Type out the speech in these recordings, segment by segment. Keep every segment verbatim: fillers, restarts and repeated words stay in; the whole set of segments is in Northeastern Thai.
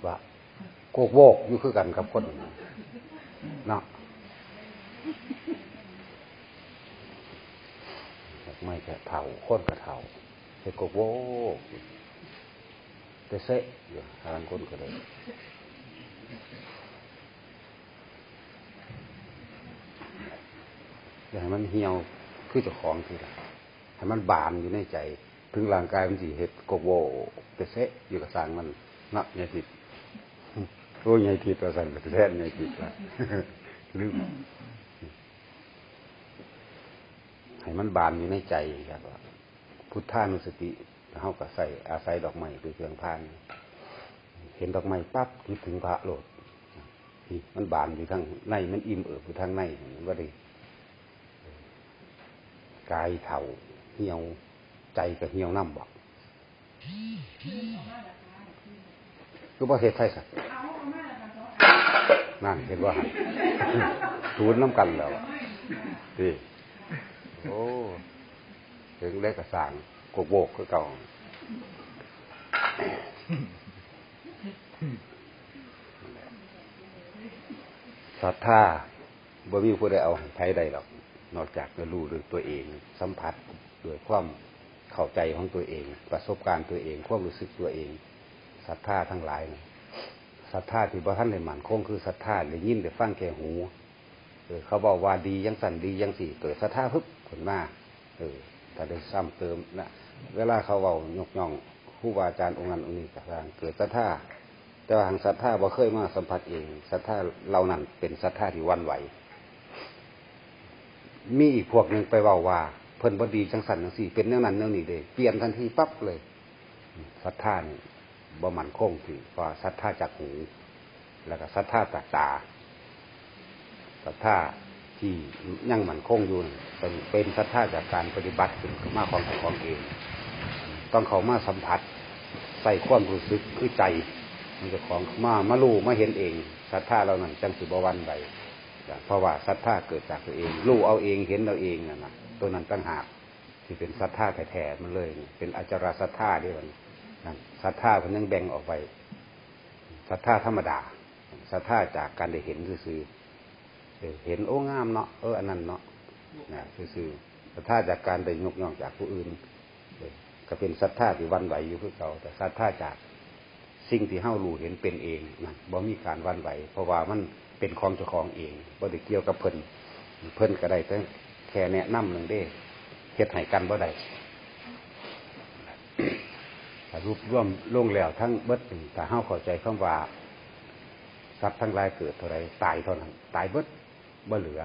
ว่าโกกโวกอยู่คือกันกับคนเนาะ ดอกไม้ก็เฒ่า คนก็เฒ่า เฮ็ดโกกโวกอยู่ แต่เซะอยู่ หาลางคนก็เลย อย่าให้มันเหี่ยวคือเจ้าของทีละ ให้มันบานอยู่ในใจ ถึงร่างกายมันสิเฮ็ดโกกโวกแต่เซะอยู่ ก็ซ่างมันเนาะ ยายทิพย์ โอ้ย ยายทิพย์ว่าซั่น ก็แทนยายทิพย์ว่า ลืม ให้มันบานอยู่ในใจครับว่า พุทธานุสติ เฮาก็ใส่ อาศัยดอกไม้เป็นเครื่องพา เห็นดอกไม้ปั๊บ คิดถึงพระโลด นี่มันบานอยู่ทางใน มันอิ่มเอิบอยู่ทางใน มันบ่ได้ กายเฒ่า เหี่ยว ใจก็เหี่ยวนำบ่ คือบ่เฮ็ดไทยซะ นั่นเห็นบ่ ศูนย์นำกันแล้ว นี่ โอ้ ถึงได้กระสางโกกโวกคือเก่า ศรัทธา บ่มีผู้ใดเอาให้ไผได้หรอก นอกจากจะรู้ด้วยตัวเอง สัมผัสด้วยความเข้าใจของตัวเอง ประสบการณ์ตัวเอง ความรู้สึกตัวเอง ศรัทธาทั้งหลายนะ ศรัทธาที่บ่ทันได้มั่นคงคือศรัทธาได้ยินได้ฟังแค่หู เออ เขาเว้าว่าดีจั่งซั้นดีจั่งซี้ เกิดศรัทธาฮึบขึ้นมา เออ ถ้าได้ซ้ำเติมนะ เวลาเขาเว้ายกย่องครูบาอาจารย์องค์นั้นองค์นี้ก็ตาม เกิดศรัทธา แต่ว่าหากศรัทธาบ่เคยมาสัมผัสเอง ศรัทธาเหล่านั้นเป็นศรัทธาที่หวั่นไหว มีอีกพวกหนึ่งไปเว้าว่า เพิ่นบ่ดีจั่งซั้นจั่งซี้ เป็นแนวนั้นแนวนี้เด้ เปลี่ยนทันทีปั๊บเลย ศรัทธานี่บ่มั่นคงที่ เพราะว่าศรัทธาจากหู แล้วก็ศรัทธาจากตา ศรัทธาที่ยังมั่นคงอยู่นี่ เป็น เป็นศรัทธาจากการปฏิบัติขึ้นมาของเจ้าของเอง ต้องเข้ามาสัมผัส ใส่ความรู้สึกคือใจของเจ้าของมา มารู้มาเห็นเอง ศรัทธาเหล่านั้นจั่งสิบ่หวั่นไหว เพราะว่าศรัทธาเกิดจากตัวเอง รู้เอาเอง เห็นเอาเองนั่นน่ะ ตัวนั้นต่างหากที่เป็นศรัทธาแท้ๆมันเลย เป็นอจารศรัทธาเด้ นั่น ศรัทธาเพิ่นยังแบ่งออกไป ศรัทธาธรรมดา ศรัทธาจากการได้เห็นซื่อๆ เออ เห็น โอ้ งามเนาะ เออ อันนั้นเนาะ นะ ซื่อๆ ศรัทธาจากการได้ยกย่องจากผู้อื่น เออ ก็เป็นศรัทธาที่หวั่นไหวอยู่คือเก่า แต่ศรัทธาจากสิ่งที่เฮารู้เห็นเป็นเองนั่น บ่มีการหวั่นไหว เพราะว่ามันเป็นของเจ้าของเอง บ่ได้เกี่ยวกับเพิ่น เพิ่นก็ได้แต่แค่แนะนำหนึ่งเด้ เฮ็ดให้กันบ่ได้ สรุปรวมลงแล้วทั้งเบิดนี่ ถ้าเฮาเข้าใจคำว่า สัตว์ทั้งหลายเกิดเท่าใด ตายเท่านั้น ตายเบิด บ่เหลือ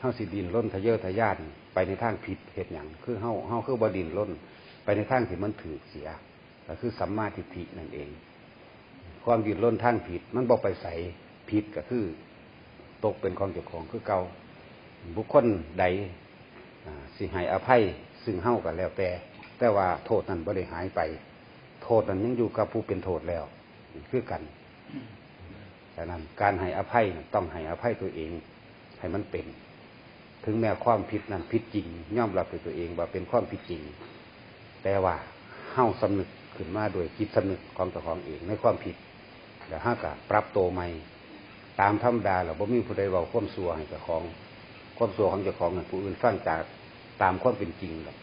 เฮาสิดิ้นรนทะเยอทะยานไปในทางผิดเฮ็ดหยัง คือเฮา เฮาคือบ่ดิ้นรนไปในทางที่มันถูกเสีย ก็คือสัมมาทิฏฐินั่นเอง ความดิ้นรนทางผิดมันบ่ไปไส ผิดก็คือตกเป็นของเจ้าของคือเก่า บุคคลใด อ่า สิให้อภัยซึ่งเฮาก็แล้วแต่ แต่ว่าโทษนั้นบ่ได้หายไป โทษนั้นยังอยู่กับผู้เป็นโทษแล้ว คือกัน ฉะนั้นการให้อภัยน่ะต้องให้อภัยตัวเองให้มันเป็น ถึงแม้ความผิดนั้นผิดจริง ยอมรับด้วยตัวเองว่าเป็นความผิดจริง แต่ว่าเฮาสำนึกขึ้นมาโดยจิตสำนึกของเจ้าของเองในความผิด แล้วเฮาก็ปรับตัวใหม่ ตามธรรมดาแล้วบ่มีผู้ใดเว้าความชั่วให้เจ้าของ ความชั่วของเจ้าของให้ผู้อื่นฟังจากตามความเป็นจริงดอก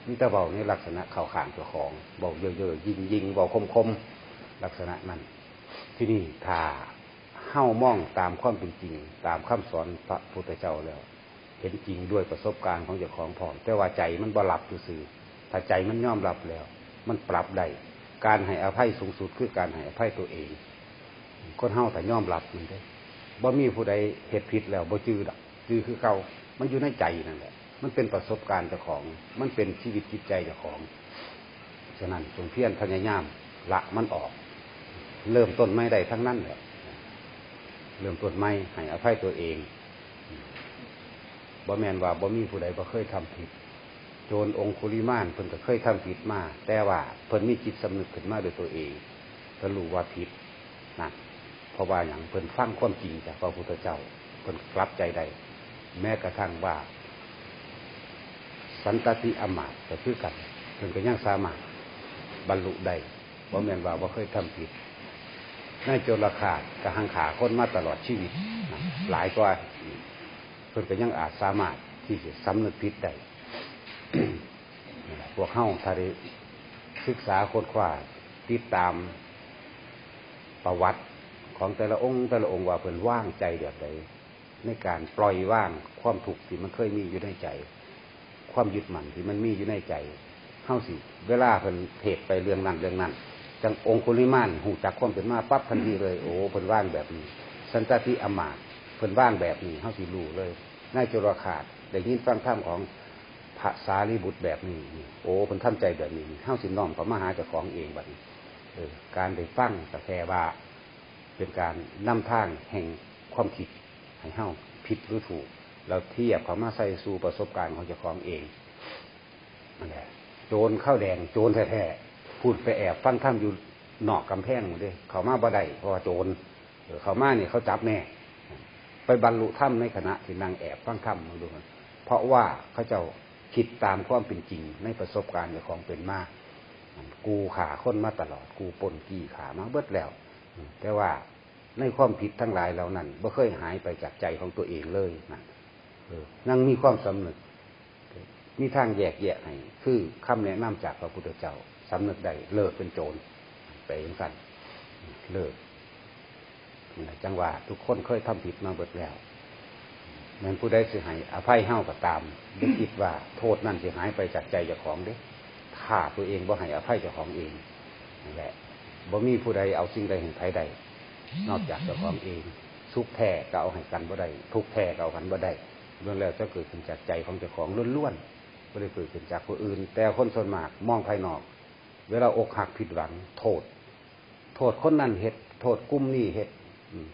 มีแต่เว้าในลักษณะเข้าข้างเจ้าของ เว้าเย่อๆ ยิ่งๆ เว้าคมๆ ลักษณะนั้น ทีนี้ถ้าเฮามองตามความเป็นจริง ตามคำสอนพระพุทธเจ้าแล้ว เห็นจริงด้วยประสบการณ์ของเจ้าของพร้อม แต่ว่าใจมันบ่รับซื่อๆ ถ้าใจมันยอมรับแล้ว มันปรับได้ การให้อภัยสูงสุดคือการให้อภัยตัวเอง คนเฮาถ้ายอมรับมันเด้ บ่มีผู้ใดเฮ็ดผิดแล้วบ่จื่อดอก จื่อคือเก่า มันอยู่ในใจนั่นแหละ มันเป็นประสบการณ์เจ้าของ มันเป็นชีวิตจิตใจเจ้าของ ฉะนั้นจงเพียรพยายามละมันออก เริ่มต้นใหม่ได้ทั้งนั้นแหละ เริ่มต้นใหม่ให้อภัยตัวเอง บ่แม่นว่าบ่มีผู้ใดบ่เคยทำผิด โจรองคุลิมานเพิ่นก็เคยทำผิดมา แต่ว่าเพิ่นมีจิตสำนึกขึ้นมาด้วยตัวเอง ก็รู้ว่าผิด นั่น เพราะว่าหยัง เพิ่นฟังความจริงจากพระพุทธเจ้า เพิ่นกลับใจได้ แม้กระทั่งว่าสันตติอมาตย์ก็คือกัน เพิ่นก็ยังสามารถบรรลุได้ บ่แม่นว่าบ่เคยทำผิด ในโจรคาตก็หังฆ่าคนมาตลอดชีวิตนะ หลายกว่า เพิ่นก็ยังอาจสามารถที่จะสำนึกผิดได้ พวกเฮาถ้าได้ศึกษาค้นคว้าติดตามประวัติของแต่ละองค์แต่ละองค์ว่าเพิ่นวางใจแบบใด ในการปล่อยวางความทุกข์ที่มันเคยมีอยู่ในใจ ความยึดมั่นที่มันมีอยู่ในใจ เฮาสิ เวลาเพิ่นเทศน์ไปเรื่องนั้นเรื่องนั้น จั่งองคุลิมานฮู้จักความเป็นมาปั๊บทันทีเลย โอ้ เพิ่นวางแบบนี้ สันตติอมาตย์เพิ่นวางแบบนี้ เฮาสิรู้เลย ในโจรคาตได้ยินฟังธรรมของพระสารีบุตรแบบนี้ โอ้ เพิ่นทำใจแบบนี้ เฮาสิน้อมเข้ามาหาเจ้าของเองบัดนี้ เออ การได้ฟังก็แค่ว่า เป็นการนำทางแห่งความคิดให้เฮาผิดหรือถูก แล้วเทียบเข้ามาใส่สู่ประสบการณ์ของเจ้าของเอง นั่นแหละ โจรข้าวแดง โจรแท้ๆ พูดไปแอบฟังธรรมอยู่นอกกำแพงหมดเลย เข้ามาบ่ได้ เพราะว่าโจร เออ เข้ามานี่เขาจับแน่ ไปบรรลุธรรมในขณะที่นั่งแอบฟังธรรม มึงดูมัน เพราะว่าเขาเจ้าคิดตามความเป็นจริงในประสบการณ์เจ้าของเป็นมา กูฆ่าคนมาตลอด กูปล้นจี้ฆ่ามาเบิดแล้ว แต่ว่าในความผิดทั้งหลายเหล่านั้นบ่เคยหายไปจากใจของตัวเองเลยนะ เออ ยังมีความสำนึก มีทางแยกแยะให้ คือคำแนะนำจากพระพุทธเจ้า สำนึกได้ เลิกเป็นโจร ไปจั่งซั้น เลิก นั่นแหละ จั่งว่าทุกคนเคยทำผิดมาเบิดแล้ว แม้นผู้ใดสิให้อภัยเฮาก็ตาม อย่าคิดว่าโทษนั้นสิหายไปจากใจเจ้าของเด้ ถ้าตัวเองบ่ให้อภัยเจ้าของเอง นั่นแหละ บ่มีผู้ใดเอาสิ่งใดให้ไผได้ นอกจากเจ้าของเอง สุขแท้ก็เอาให้กันบ่ได้ ทุกข์แท้ก็เอากันบ่ได้ ล้วนแล้วจะเกิดขึ้นจากใจของเจ้าของล้วนๆ บ่ได้เกิดขึ้นจากผู้อื่น แต่คนส่วนมากมองภายนอก เวลาอกหักผิดหวัง โทษ โทษคนนั้นเฮ็ด โทษกลุ่มนี้เฮ็ด อืม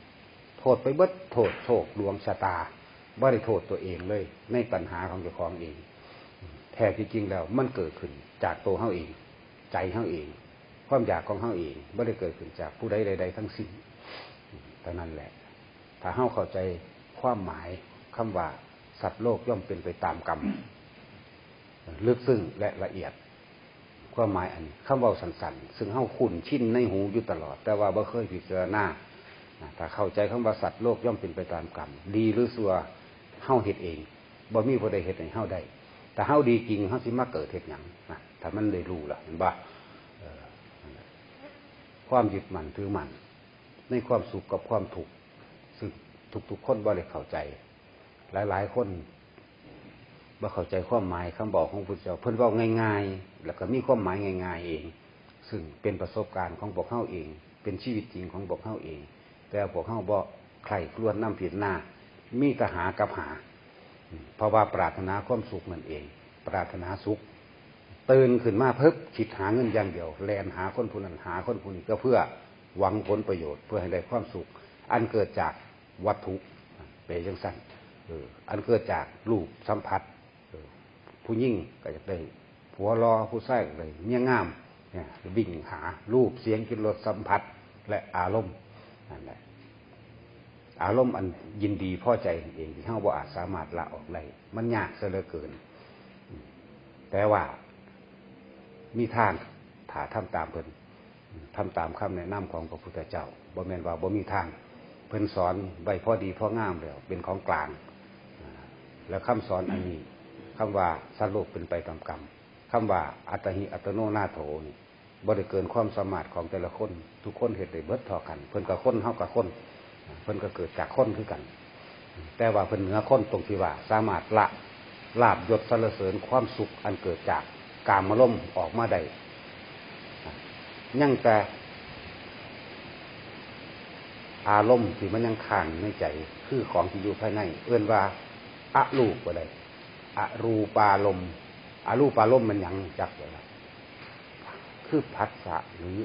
โทษไปเบิด โทษโชคดวงชะตา บ่ได้โทษตัวเองเลย ในปัญหาของเจ้าของเอง แท้ที่จริงแล้วมันเกิดขึ้นจากตัวเฮาเอง ใจเฮาเอง ความอยากของเฮาเอง บ่ได้เกิดขึ้นจากผู้ใดใดๆทั้งสิ้น เท่านั้นแหละ ถ้าเฮาเข้าใจความหมายคำว่าสัตว์โลกย่อมเป็นไปตามกรรม ลึกซึ้งและละเอียด ความหมายอันนี้ คำเว้าสั้นๆ ซึ่งเฮาคุ้นชินในหูอยู่ตลอด แต่ว่าบ่เคยพิจารณา นะ ถ้าเข้าใจคำว่าสัตว์โลกย่อมเป็นไปตามกรรม ดีหรือชั่ว เฮาเฮ็ดเอง บ่มีผู้ใดเฮ็ดให้เฮาได้ ถ้าเฮาดีจริง เฮาสิมาเกิดเฮ็ดหยัง นะ ถ้ามันได้รู้ล่ะ เห็นบ่ เออ นั่นแหละ ความยึดมั่นถือมั่น ในความสุขกับความทุกข์ ซึ่งทุกๆคนบ่ได้เข้าใจ หลายๆคนบ่เข้าใจความหมายคำบอกของพระพุทธเจ้า เพิ่นเว้าง่ายๆ แล้วก็มีความหมายง่ายๆเอง ซึ่งเป็นประสบการณ์ของพวกเฮาเอง เป็นชีวิตจริงของพวกเฮาเอง แต่พวกเฮาบ่ใคร่ครวญนำพิจารณา มีแต่หากับหา เพราะว่าปรารถนาความสุขนั่นเอง ปรารถนาสุข ตื่นขึ้นมาปุ๊บคิดหาเงินอย่างเดียว แล่นหาคนผู้นั้นหาคนผู้นี้ ก็เพื่อหวังผลประโยชน์ เพื่อให้ได้ความสุข อันเกิดจากวัตถุ เป็นจั่งซั้น เออ อันเกิดจากรูปสัมผัส เออ ผู้หญิงก็อยากได้ผัวหล่อ ผู้ชายก็ได้เมียงาม เนี่ย วิ่งหารูป เสียง กลิ่น รส สัมผัส และอารมณ์ นั่นแหละ อารมณ์อันยินดีพอใจเองที่เฮาบ่อาจสามารถละออกได้ มันยากซะเหลือเกิน แต่ว่ามีทาง ถ้าทำตามเพิ่น ทำตามคำแนะนำของพระพุทธเจ้า บ่แม่นว่าบ่มีทาง เพิ่นสอนไว้พอดีพองามแล้ว เป็นของกลาง อ่า แล้วคำสอนอันนี้ คำว่าสัตว์โลกเป็นไปตามกรรม คำว่าอัตตาหิอัตโนนาโถนี่ บ่ได้เกินความสามารถของแต่ละคน ทุกคนเฮ็ดได้เบิดเท่ากัน เพิ่นก็คน เฮาก็คน เพิ่นก็เกิดจากคนคือกัน แต่ว่าเพิ่นเหนือคนตรงที่ว่าสามารถละลาภยศสรรเสริญความสุขอันเกิดจากกามารมณ์ออกมาได้ ยังแต่อารมณ์ที่มันยังค้างในใจ คือของที่อยู่ภายใน เอิ้นว่าอรูปก็ได้ อรูปารมณ์ อรูปารมณ์มันหยังจักบ่ล่ะ คือผัสสะหรือ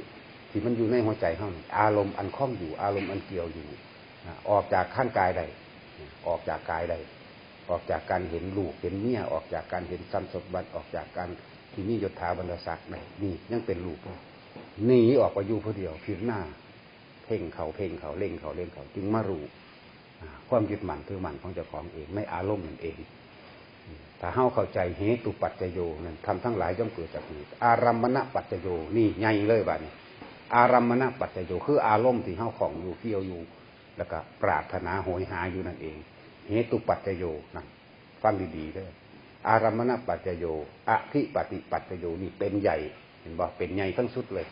ที่มันอยู่ในหัวใจเฮานี่ อารมณ์อันคล้องอยู่ อารมณ์อันเกี่ยวอยู่ นะ ออกจากร่างกายได้ นะ ออกจากกายได้ ออกจากการเห็นลูกเห็นเมีย ออกจากการเห็นทรัพย์สมบัติ ออกจากการที่มียศถาบรรดาศักดิ์ได้ นี่ยังเป็นรูป หนีออกไปอยู่ผู้เดียว พิจารณา เพ่งเข้า เพ่งเข้า เล็งเข้า เล็งเข้า จึงมารู้ อ่า ความยึดมั่นถือมั่นของเจ้าของเอง ในอารมณ์นั่นเอง ถ้าเฮาเข้าใจเหตุปัจจโย นั่น ธรรมทั้งหลายย่อมเกิดจากเหตุ อารัมมณปัจจโย นี่ใหญ่เลยบัดนี้ อารมมณปัจจโย คืออารมณ์ที่เฮาของอยู่เกี่ยวอยู่ แล้วก็ปรารถนาโหยหาอยู่นั่นเอง เหตุปัจจโยนั่น ฟังดีๆเด้อ อารมมณปัจจโย อธิปติปัจจโย นี่เป็นใหญ่ เห็นบ่ เป็นใหญ่ทั้งสุดเลย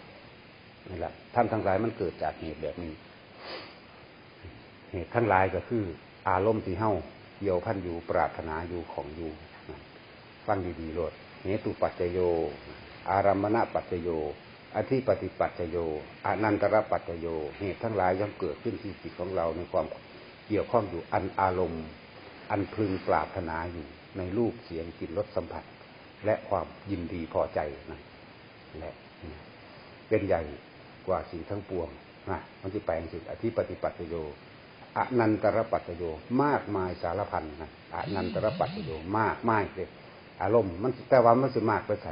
นี่แหละ ธรรมทั้งหลายมันเกิดจากเหตุแบบนี้ เหตุทั้งหลายก็คืออารมณ์ที่เฮาเกี่ยวพันอยู่ ปรารถนาอยู่ ของอยู่ ฟังดีๆโลด เหตุปัจจโย อารมมณปัจจโย อธิปติปัจจโย อนันตรปัจจโย เหตุทั้งหลายย่อมเกิดขึ้นที่จิตของเราในความเกี่ยวข้องอยู่ อันอารมณ์ อันพึงปรารถนาอยู่ในรูป เสียง กลิ่น รส สัมผัส และความยินดีพอใจนั่นแหละ เป็นใหญ่กว่าสิ่งทั้งปวงนะ มันสิไปจั่งซี้ อธิปติปัจจโย อนันตรปัจจโย มากมายสารพันนะ อนันตรปัจจโย มากมายเลย อารมณ์มัน แต่ว่ามันสิมากไปไส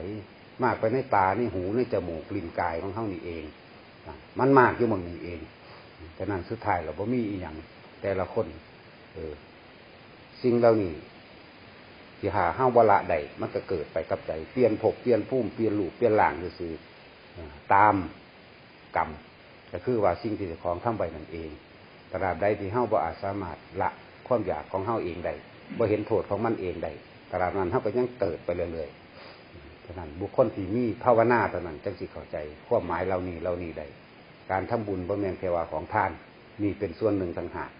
มากไปในตา ในหู ในจมูก ลิ้น กายของเฮานี่เองนะ มันมากอยู่หม่องนี้เอง ฉะนั้นสุดท้ายแล้วบ่มีอีหยัง แต่ละคน เออ สิ่งเหล่านี้ ที่หาเฮาบ่ละได้ มันก็เกิดไปกับใจ เปลี่ยนภพ เปลี่ยนภูมิ เปลี่ยนรูป เปลี่ยนร่างซื่อๆ เออ ตามกรรม ก็คือว่าสิ่งที่เจ้าของทำไว้นั่นเอง ตราบใดที่เฮาบ่อาจสามารถละความอยากของเฮาเองได้ บ่เห็นโทษของมันเองได้ ตราบนั้นเฮาก็ยังเกิดไปเรื่อยๆ ฉะนั้นบุคคลที่มีภาวนาเท่านั้นจั่งสิเข้าใจความหมายเหล่านี้เหล่านี้ได้ การทำบุญบ่แม่นแค่ว่าของทาน นี่เป็นส่วนหนึ่งต่างหาก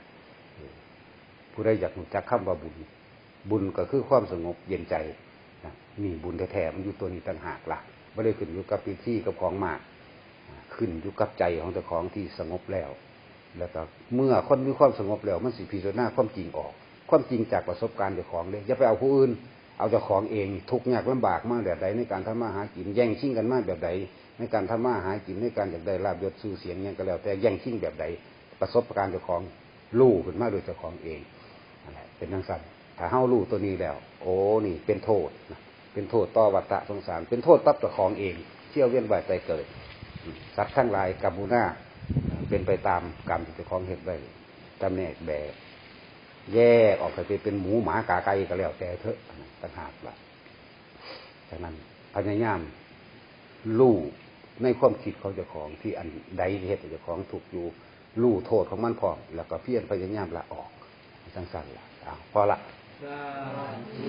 ผู้ใดอยากรู้จักคำว่าบุญ บุญก็คือความสงบเย็นใจนะ นี่บุญแท้ๆ มันอยู่ตัวนี้ต่างหากล่ะ บ่ได้ขึ้นอยู่กับพิธีกับของมาก ขึ้นอยู่กับใจของเจ้าของที่สงบแล้ว แล้วก็เมื่อคนมีความสงบแล้ว มันสิพิจารณาความจริงออก ความจริงจากประสบการณ์เจ้าของเด้ อย่าไปเอาผู้อื่น เอาเจ้าของเอง ทุกข์ยากลำบากมาแบบใดในการทำมาหากิน แย่งชิงกันมาแบบใดในการทำมาหากิน ในการอยากได้ลาภยศชื่อเสียงหยังก็แล้วแต่ แย่งชิงแบบใด ประสบการณ์เจ้าของ รู้ขึ้นมาโดยเจ้าของเอง นั่นแหละ เป็นจั่งซั้น ถ้าเฮารู้ตัวนี้แล้ว โอ้ นี่เป็นโทษนะ เป็นโทษต่อวัฏฏะสงสาร เป็นโทษต่อเจ้าของเอง เที่ยวเวียนว่ายตายเกิด สัตว์ทั้งหลายกรรมุณา เป็นไปตามกรรมที่เจ้าของเฮ็ดไว้ จำแนกแบ่ แยกออกไปเป็นหมูหมากาไก่ก็แล้วแต่เถอะ ต่างหากล่ะ ฉะนั้นพยายามรู้ในความคิดของเจ้าของที่อันใดที่เฮ็ดให้เจ้าของทุกข์อยู่ รู้โทษของมันพร้อม แล้วก็เพียรพยายามละออก จั่งซั้นล่ะ อ้าว พอละ สาธุ